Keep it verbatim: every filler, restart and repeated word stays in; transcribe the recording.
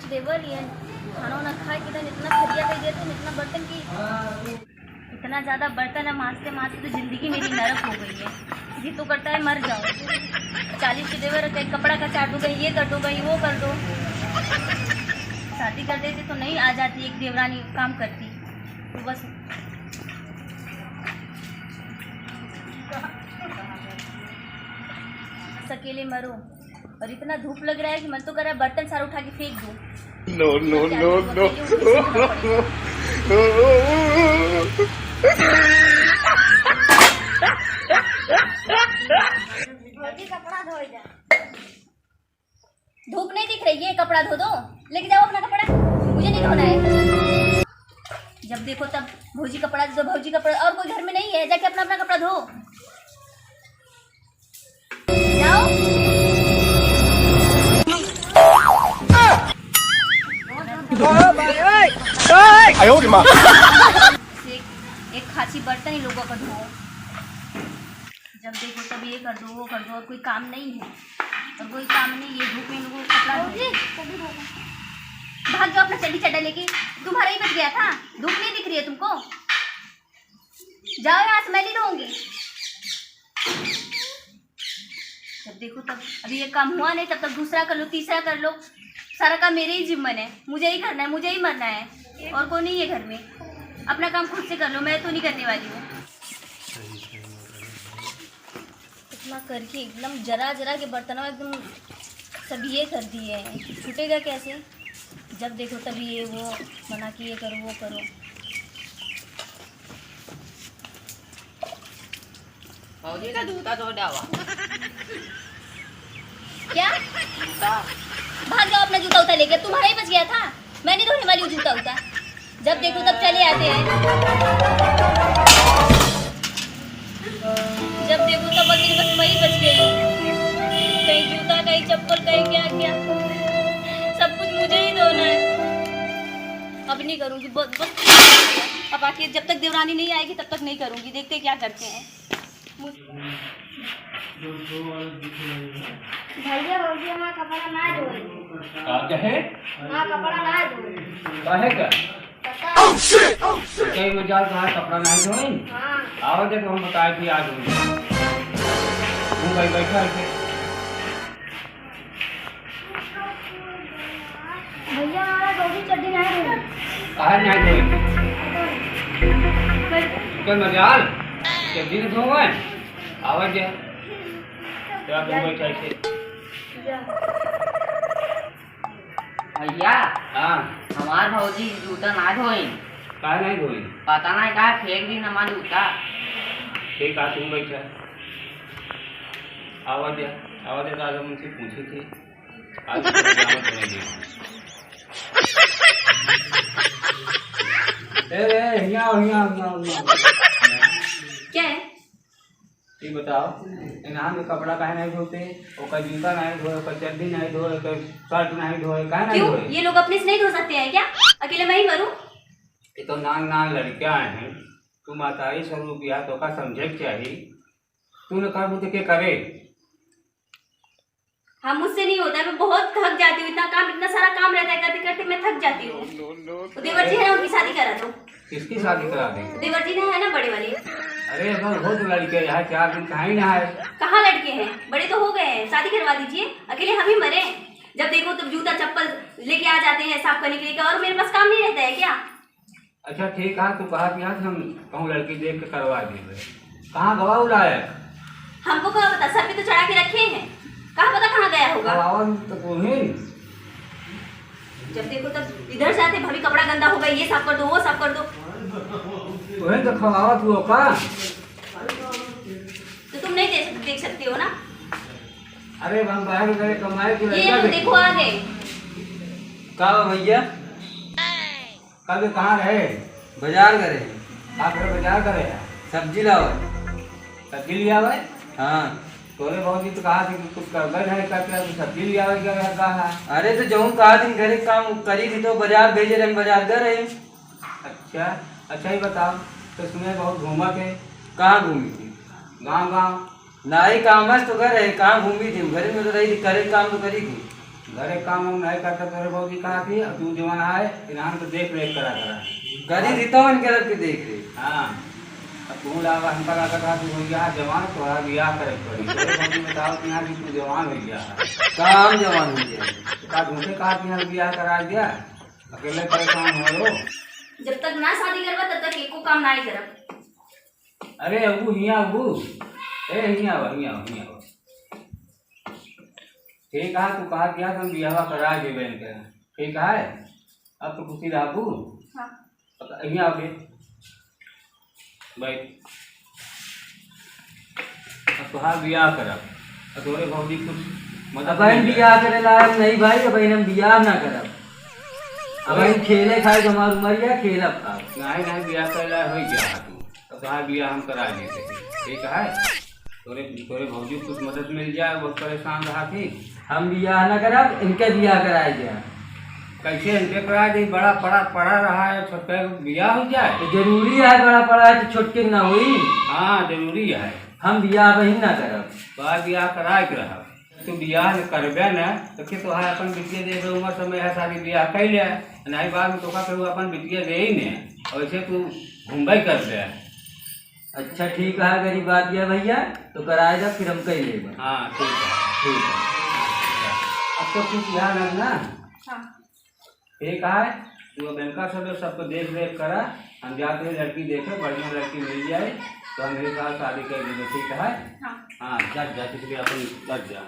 देवर ये खाना वाना खाए के दिन इतना खरिया कर देते हैं, इतना बर्तन की, इतना ज्यादा बर्तन है, मांजते मांजते तो जिंदगी मेरी नरक हो गई है। जी तो करता है मर जाओ। चालीस के देवर, कहीं कपड़ा का चार दो, कहीं ये कर दो, कहीं वो कर दो। शादी कर देते तो नहीं आ जाती एक देवरानी काम करती। तो बस अकेले मरो। और इतना धूप लग रहा है कि मन तो कर रहा है बर्तन सारा उठा के फेंक दूं। No, no, no, no। भौजी, कपड़ा धोए जा। धूप नहीं दिख रही है, कपड़ा धो दो, लेके जाओ अपना कपड़ा, मुझे नहीं धोना है। जब देखो तब भौजी कपड़ा धो, भौजी कपड़ा, और कोई घर में नहीं है, जाके अपना अपना कपड़ा धो। जाओ। एक, एक खांची बर्तन ही लोगों का धो। जब देखो तब ये कर दो, वो कर दो, और कोई काम नहीं है, और कोई काम नहीं, ये धूप में लोगों को कपड़ा धो। भाग जाओ अपना चड्डी चड्डा लेके, तुम्हारा ही बच गया था, धूप नहीं दिख रही है तुमको? जाओ यहाँ से, मैं नहीं रहूंगी। जब देखो तब, अभी ये काम हुआ नहीं, तब तक दूसरा कर लो, तीसरा कर लो, सारा काम मेरे ही जिम्मन है, मुझे ही करना है, मुझे ही मरना है, और कोई नहीं है घर में। अपना काम खुद से कर लो, मैं तो नहीं करने वाली हूँ। इतना करके एकदम जरा जरा के बर्तनवा एकदम सब ये कर दिए हैं, छूटेगा कैसे? जब देखो तब ये वो बना के ये करो, वो करो। भौजी, का जूता धो डावा। क्या? जूता। भाग जाओ अपना जूता उता लेके, तुम्हारा ही बच गया था, मैं नहीं धोने वाली हूँ जूता उता। जब देखो तब चले आते हैं, जब देखो तब अकेले बस मैं ही बच गई हूँ। कहीं जूता, कहीं चप्पल, कहीं क्या क्या, सब कुछ मुझे ही धोना है। अब नहीं करूँगी, बस, बस। अब आके जब तक देवरानी नहीं आएगी तब तक नहीं करूँगी, देखते क्या करते हैं। भैया, भौजी हमारा कपड़ा ना धोए। का कहे? हमारा कपड़ा ना धोए। काहे का? पता। कई मजाल तुम्हारा कपड़ा नहीं धोए? हाँ। आवा दे तो हम बताए कि आज धोए। तू भाई बैठा है। भैया, हमारा धोती चड्डी नहीं धोई। काहे नहीं धोई? कई मजाल, चड्डी नहीं धोवे? आवा जा। क्या धोवे कैसे? भैया, हाँ। हमार भौजी जूता ना धोई। काहे नहीं धोई? पता नहीं कहाँ फेंक दी हमार जूता। ठीक है, तुम बैठा। आवा दे, आवा दे, आज हम उनसे पूछे थे। आज तो जाना पड़ेगा। ए, ए, हियाँ, हियाँ, हियाँ, हियाँ। क्या है? ये बताओ, इन्हान के कपड़ा काहे नहीं धोते? ओकर जूता नहीं धोए, ओकर चड्डी नहीं धोए, ओकर शर्ट नहीं धोए, काहे नहीं क्यों? धोए? ये लोग अपने से नहीं धो सकते हैं क्या? अकेले मैं ही मरूं? ये तो नान नान लड़कियां हैं, तू मातारी स्वरूप या तो का समझे के चाहिए। तू न करबू तो के करे? हाँ, मुझसे नहीं होता है, मैं बहुत थक जाती हूँ, इतना काम, इतना सारा काम रहता है, करते करते मैं थक जाती हूँ। वो देवर जी है ना, उनकी शादी करा दो। किसकी शादी करा दें? देवर जी ना है ना, बड़े वाले। अरे, अब बहुत लड़के हैं, चार दिन कहाँ ही ना है। कहाँ लड़के हैं, बड़े तो हो गए हैं, शादी करवा दीजिए, अकेले हम ही मरे। जब देखो तब जूता चप्पल लेके आ जाते हैं साफ करने के लिए, और मेरे पास काम नहीं रहता है क्या? अच्छा ठीक है, तू कहा कि आज हम कहूँ लड़की देख के करवा देबे। कहाँ गवा उ लायक? हमको क्या पता, सर पे तो चढ़ा के रखे हैं, कहाँ पता कहाँ गया होगा। अब आवा तो तू ही। जब देखो तब इधर से आते, भाभी कपड़ा गंदा हो गया, ये साफ कर दो, वो साफ कर दो। तू ही तो खवावा तू का? तो तुम नहीं दे सक-, देख सकते हो ना? अरे हम बाहर गए कमाए के ये लड़का हम देखे। देखो आ गए। का बा भैया? कल के कहाँ रहे? बाजार करे। का करे बाजार करे? सब्जी लावे। सब्जी ले आवे? हाँ। तोरे भौजी तो कहा थी कि कुछ कर गए है, का क्या तू सब्जी ले आवे क्या रहा, कहा? अरे तो जौन कहा दिन घरे काम करी थी तो बाजार भेजे रहे, बाजार गए रहे। अच्छा, अच्छा ही बताओ, तो सुने बहुत घूमत है। कहाँ घूमी थी? गाँव गाँव। नाही, काम है तो घर है, कहाँ घूमी थी? घर में तो रही थी, करे काम तो करी थी। घरे काम हम नहीं करता, तोरे भौजी कहा थी, अब तू जवान है, इन्हान को देख रेख करा करा। गरीब ही तो इनके लड़के देख रेख। हाँ, अब तू लावा, हमका लगा था, तू हो गया जवान, तोरा बियाह करे के पड़ी। तोरे भौजी बताओ कि यहाँ की तू जवान हो गया है। काम जवान हो गया। तो का झूठे कहा कि यहाँ बियाह करा दिया, अकेले परेशान हो लो। जब तक ना शादी करबा, तब तक एको काम ना ही करब। अरे अबू, हियाँ अबू, ए हियाँ आवा, हियाँ आवा, हियाँ आवा। ठीक है, तू कहा दिया, हम बियाहवा करा देबे इनके। ठीक है, अब तो खुशी रहबू। हाँ। अब यहाँ आवे। बैठ। अब तोहार बियाह करब। अब तोरे भौजी कुछ मदद अब हम मिल जाए। बियाह करे लायक नहीं भाई, अब हम बियाह ना करब। अब हम खेले खाए के हमार उमर या खेलब खाब। नहीं, नहीं, बियाह करे लायक हो गया है तू। अब तोहार बियाह हम करा देते। ठीक है? तोरे, तोरे भौजी कुछ मदद मिल जाए, बहुत परेशान रहा थी। हम बियाह ना करब, इनके बियाह कराए दिया। कैसे इनके कराए दी? बड़ा पड़ा, पड़ा रहा है, छोटके बियाह हो जाए। तो जरूरी है, बड़ा पड़ा है तो छोटके ना हुई। हाँ, जरूरी है। हम बियाह वही ना करब। तो आज बियाह कराए के रहा। तू बियाह न करबे ना, तो के तोहार अपन बिटिया देबे, उमर समय है, शादी बियाह कर ले। नहीं, बाद में तोका केहू अपन बिटिया दे ही नहीं, और ऐसे तू घूमबे करबे। अच्छा, ठीक है, अगर ई बात ये भैया, तो कराए दा, फिर हम कह लेबे। हाँ, ठीक है। ठीक है। अब तो कुछ ध्यान रखना। हाँ। ठीक है, तू अब इनका सब, सबको देख रेख करा, हम जाते हैं लड़की देखे, बढ़िया लड़की मिल जाए, तो हम मेरे साथ शादी कर देंगे, ठीक है? हाँ। हाँ, जा, जा, किसी के अपन कर जा।